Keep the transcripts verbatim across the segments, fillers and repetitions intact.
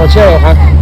Caer-awq ha.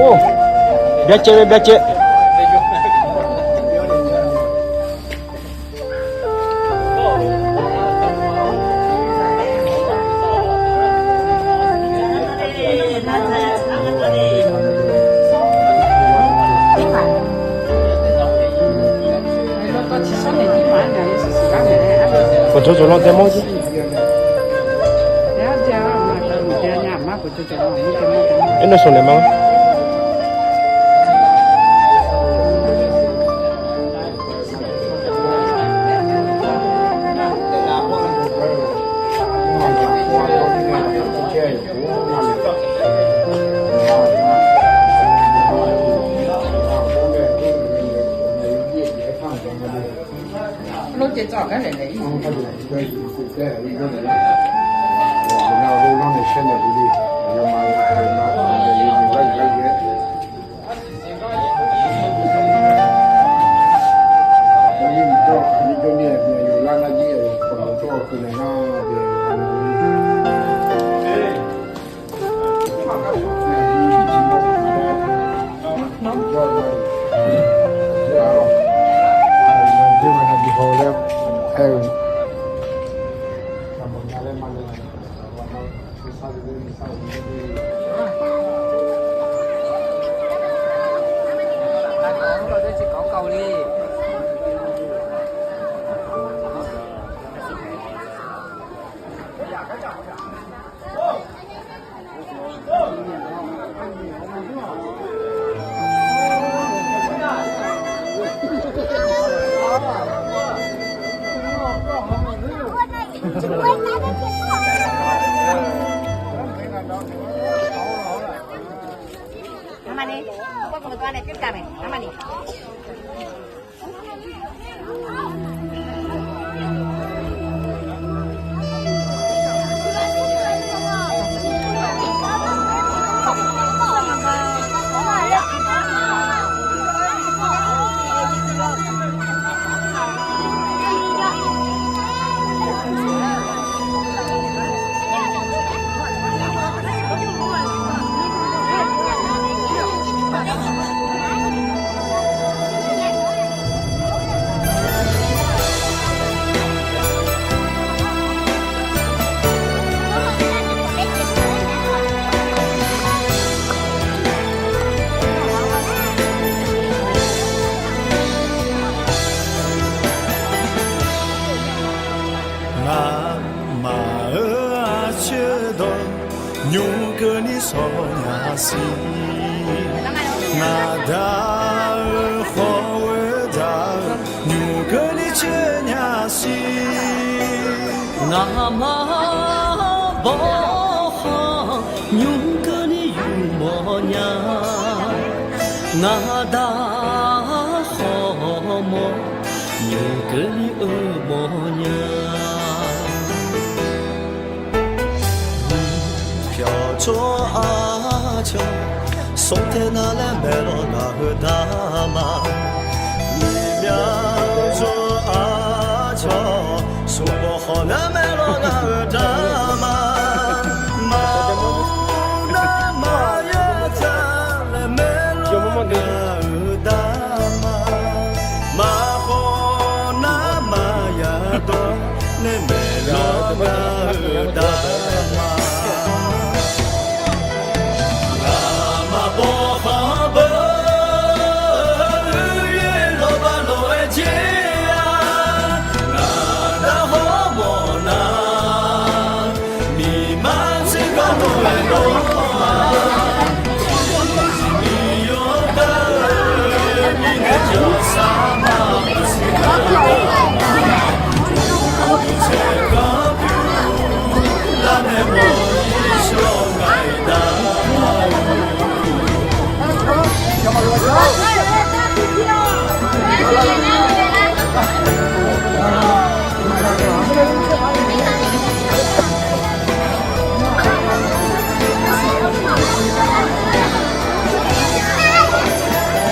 Or, byacaev bae byacaev. Aqcawq cawq lan tae mawr jir. Aernav sanqnaeq ma. Ngamaf-euq aqcoer dawq nymr keuvni shawr nya siq. Ngaqda-euq khawf-eu daq-eu nymr keuvni coer nya siq. Ngamaf bawrkhawf nymr keuvni yufmawf nya. Ngaqda khawf mawr nymr keuvni eumawf nya. Pyawq tsawrhaq aqcawq smr tae nar laer maeqlawq ngaq-euq dama. Miqmya tsawrhaq aqcawq smr bawq khawf nar maeqlawq ngaq-euq dama. Maqmr nar maqya dzaq laer maeqlawq ngaq-euq dama. Maqkhawf nar maqya dawq laer maeqlawq ngaq-euq dama. Ngaq maqbaw khanq beu, uiqyaer lawqbaq lof-aer jer-a. Ngaq dar hawmawf nar, miqma tsergar lof-aer dawr-a. Tiqjeq miqyaer dar-eu mirnae jawrsar ma-eu siqnya. Tsergar pyeuf lar nae mawf-ir shawr ngaq-aer dar-a.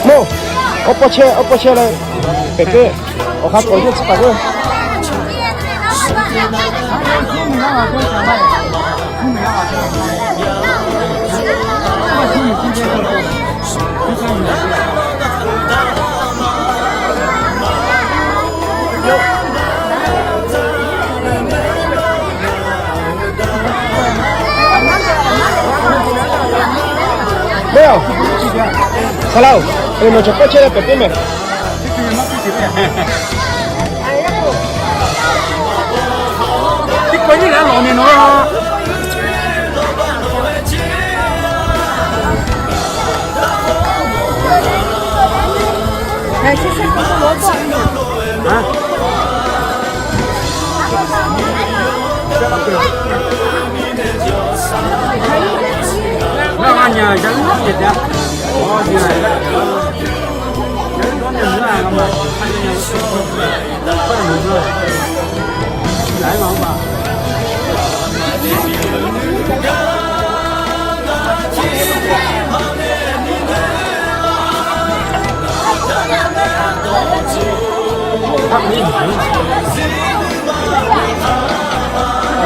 Mawr, awr pawr caer, awr pawr caer laer paeq keuv, awqkhar pawf yur tsir taq geur. Mawr-aq, saqlaq-or, nawq cawq kawr caer laer paef pyeuf mae. Tiqkawv nyir ghaq lawq naeq nawq-a.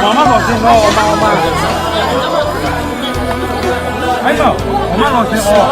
Aqma mawr lawq siq nawq, aqma, aqma. Aerkhawf, aqma lawq siq-awq.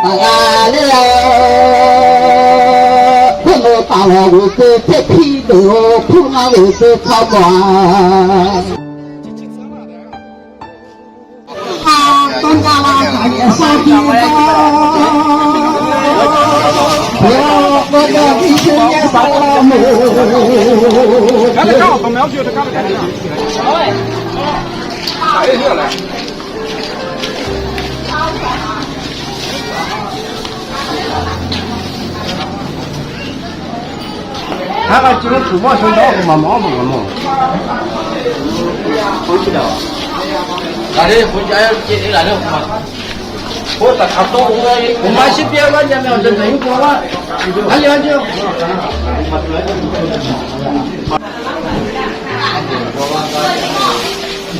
Aqghaq ler-awr, khoerlof taf-awq ghoeqkeuv taerpir deuq-or, purngar ghoeqkeuv kawrmawf-a. Aqgar ceuv-anr puq mawr sheu dawr-awr, maqmawr-anr maqmawr. Ghaqler, ghaqler, uqma shir pyaev-eu gar nya mae, awqjeuq taqyur pov lar. Aqli arjir-awq.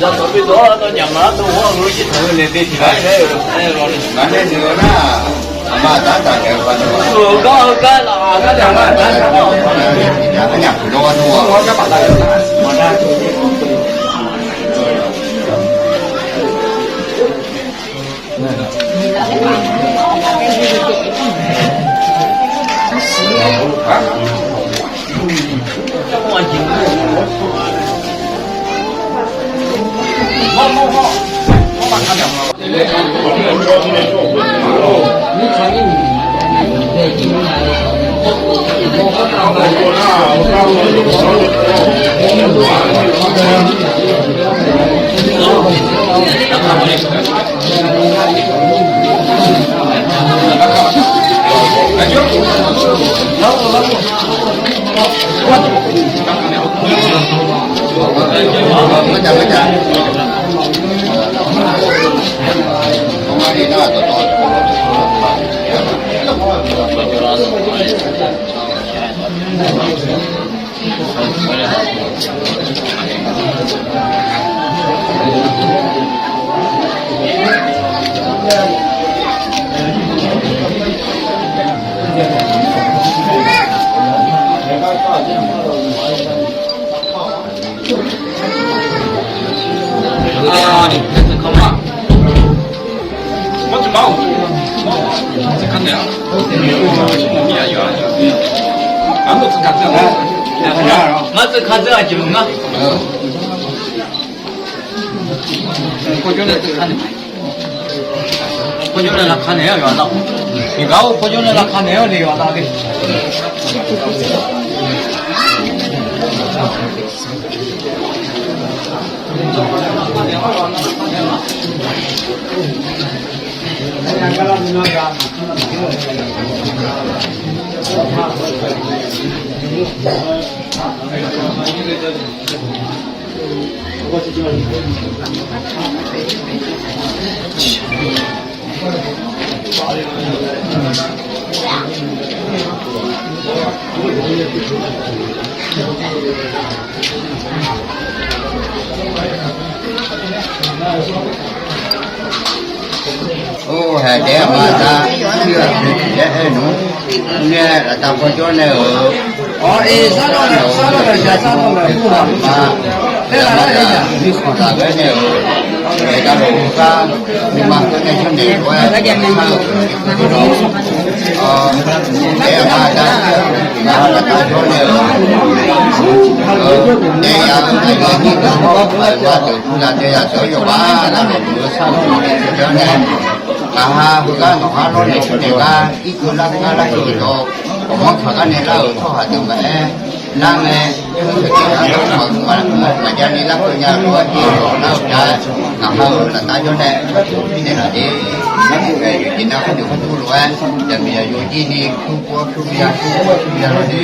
Zaqtawq bi dawq-awr, nawnyaf maqlar dov-awr, lor jir taq-eu nae de tiq ghaq-aer laer-eu, aer law le. Ngaq nae noeq-eu nar, aqma aqda taq naeq-eu gar, aqma aqda taq-awr, aqnyaf puq lawr gar dov-awr, gar baf lar-eu. Khawrjawr nae laqkhaq naeq-aer yawqha lar. Iqgar-or, khawrjawr nae laqkhaq naeq-awr nae yawqha lar le. Or, haeq daef-aer ma dar, yaer aer nmr. Ngae, laftav khawrjawr nae-euq, ma, ma, ma, nae-euq, aergar lawq gar, nuima khoer nae janrnaeq lof-aer, daef-aer ma dar, laftav khawrjawr nae-euq, daef-aer ma dar, aqyawf nyir deuq-anr, aqyawf deuq-anr yadeuq-anr yawqghaq navluf-eu shar-eu nae, ngaq ha heugar nawq-anr lawrnaeq shawrnaeq gar irkeuv lar gar larkeuv-eu dawq, ghawqmanr taqgar nae lar-euq tsawrhaq deuq maqaer, nar ngae, maqjav ni larkeuv nya lof-aer, lar-eu ja, ngaq ha-euq laftav jawr nae, naeqlaf de. Yawqjeq nav khar noeq khar tur lof-aer, yaqmiq yaqyo jir ni kur kur-awr kur ya kur kur ya lawr de.